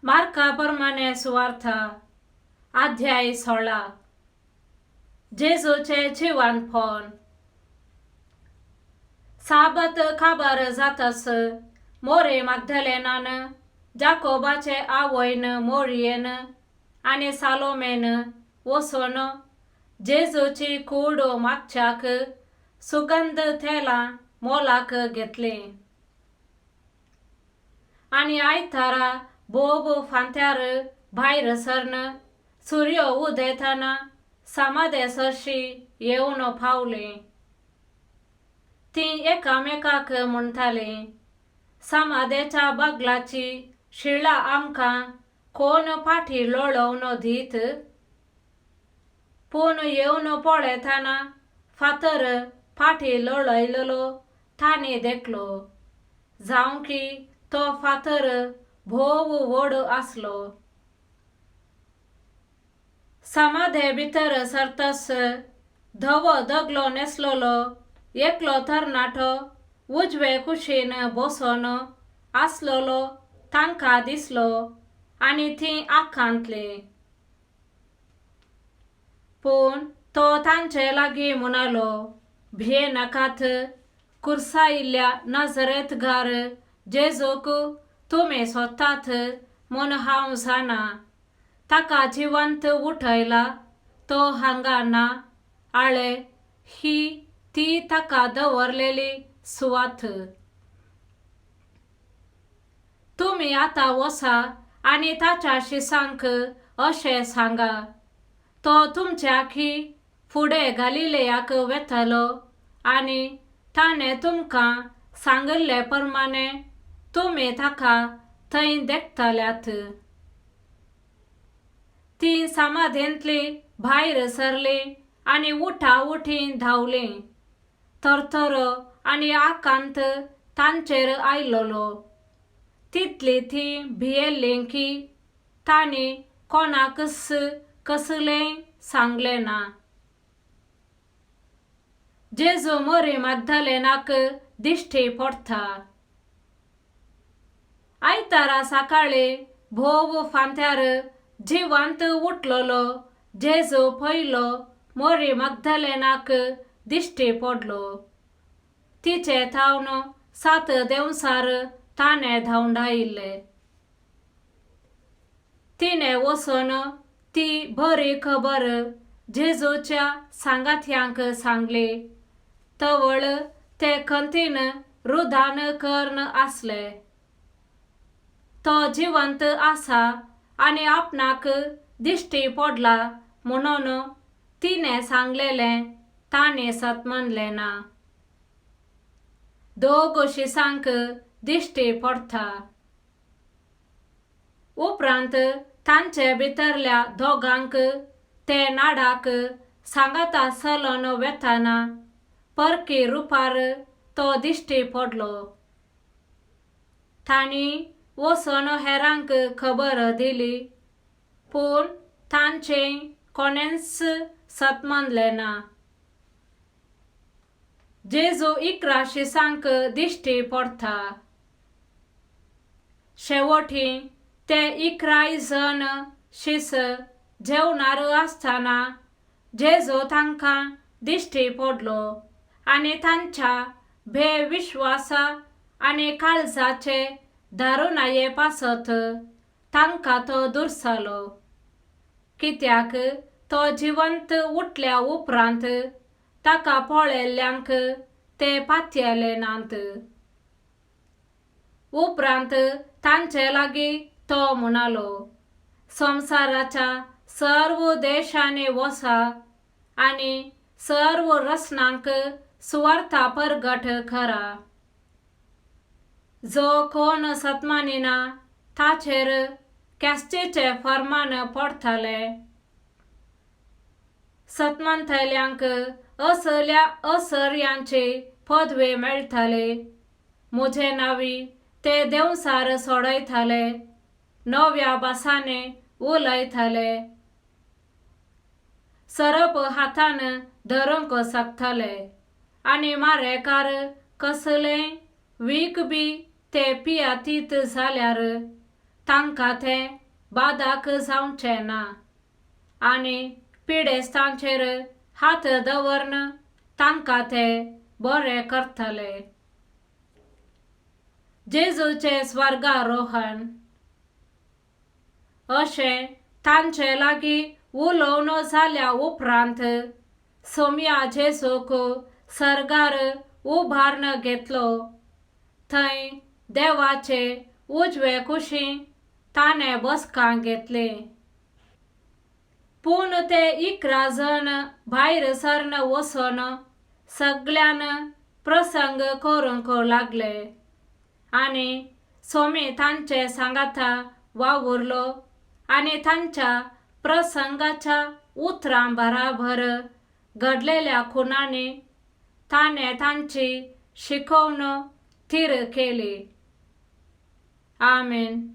मार्का प्रमाणे सुवार्थ, अध्याय 16. जेजूचे जिवनपण. साबत खबर जातस मोरी मागदलेनान, जाकोबाचे आवयन मोरयेन आनी सालोमेन वचून जेजूची कूड मागच्याक सुगंध तेलां मोलाक घेतलीं. आनी आयतारा बोब फांत्यार भायर सरन सुर्यो उदेतना समाधे सरशी येवन पावलीं. तीं एकामेकाक म्हणटालीं, समाधेच्या बगलाची शिळा आमकां कोण फाटी लोळोवन दीत? पूण येवन पळयतना फातर फाटी लोळयलेलो तांणी देखलो, जावं की तो फातर भोव व्हड आसलो. समाधे भितर सरतस धवो दगलो न्हेसलेलो एकलो तरणाटो उजवे कुशीन बसून आसलेलो तांकां दिसलो आनी तीं आकांतलीं. पूण तो तांचे लागीं म्हणालो, भियेनाकात, कुर्सायिल्ल्या नजरेतगार जेजूक तुमी सोदतात म्हूण हांव जाणा. ताका जिवंत उठयला, तो हांगा ना. आळे ही ती ताका दवरलेली सुवात. तुमी आतां वचा आनी ताच्या शिसांक अशें सांगा, तो तुमच्याकी फुडें गालिलेयाक वेतलो आनी ताणें तुमकां सांगिल्ले प्रमाणे तुमी ताका थंय देखतल्यात. तीं समाधेंतलीं भायर सरलीं आनी उठाउठी धांवलीं. थरथरो आनी आकांत तांचेर आयलेलो. तितली तीं भियेल्लीं की तांणी कोणाकच कसलेंय सांगलें ना. जेजू मोरी मागदलेनाक दिश्टी पडटा. आयतारा सकाळीं भोव फांत्यार जिवंत उठलेलो जेजू पयलो मोरी मागदलेनाक दिश्टी पडलो. तिचे थावन 7 देंवसार ताणें धांवडायिल्ले. तिणें वचून ती बरी खबर जेजूच्या सांगात्यांक सांगली. तवळ ते खंतीन रुदान करून आसले. तो जिवंत आसा आनी आपणाक दिश्टी पडला म्हणून तिणें सांगलेलें ताणें सत मानलें ना. दोग शिसांक दिश्टी पडटा. उपरांत तांचे भितरल्या दोगांक ते नाडाक सांगाता चलून वेतना परकी रुपार तो दिश्टी पडलो. तांणी वचून हेरांक खबर दिली, पूण तांचें कोणेंच सत मानलें ना. जेजू 11 शिसांक दिश्टी पडटा. शेवटी ते 11 जण शीस जेवणार आसतना जेजू तांकां दिश्टी पडलो आनी तांच्या बेविश्वासा आनी काळजाचे दारुणाये पासत तांकां तो दुर्सालो. कित्याक तो जिवंत उठल्या उपरांत ताका पळयल्ल्यांक ते पातयेले नात. उपरांत तांचे लागीं तो म्हणालो, संवसाराच्या सर्व देशांनी वचा आनी सर्व रसनांक सुवार्था परगट करा. जो कोण सतमानिना ताचेर कॅस्टीचे फर्मान पडटले. सतमानतल्यांक असल्या असर्यांची पदवी मेळटली. म्हजे नांवी ते देंवसार सोडयतले, नव्या भासांनी उलयतले, सरप हातान धरूंक शकतले आनी मारेकार कसलेंय वीख बी ते पियातीत जाल्यार तांकां तें बादाक जावचें ना आनी पिडेस्तांचेर हात दवरन तांकां ते बरे करतले. जेजूचें स्वर्गारोहण. अशें तांचे लागीं उलोवन जाल्या उपरांत सोमया जेजूक सर्गार उबारून घेतलो. थंय देवाचे उजवे कुशीन ताणें बसका घेतली. पूण ते 11 जाण भायर सरन वचून सगळ्यान प्रसंग करूंक लागले आनी सोमी तांचे सांगाता वावुरलो आनी तांच्या प्रसंगाच्या उतरां बराबर घडलेल्या खुनांनी ताणें तांची शिकवण थीर केली. आमेन.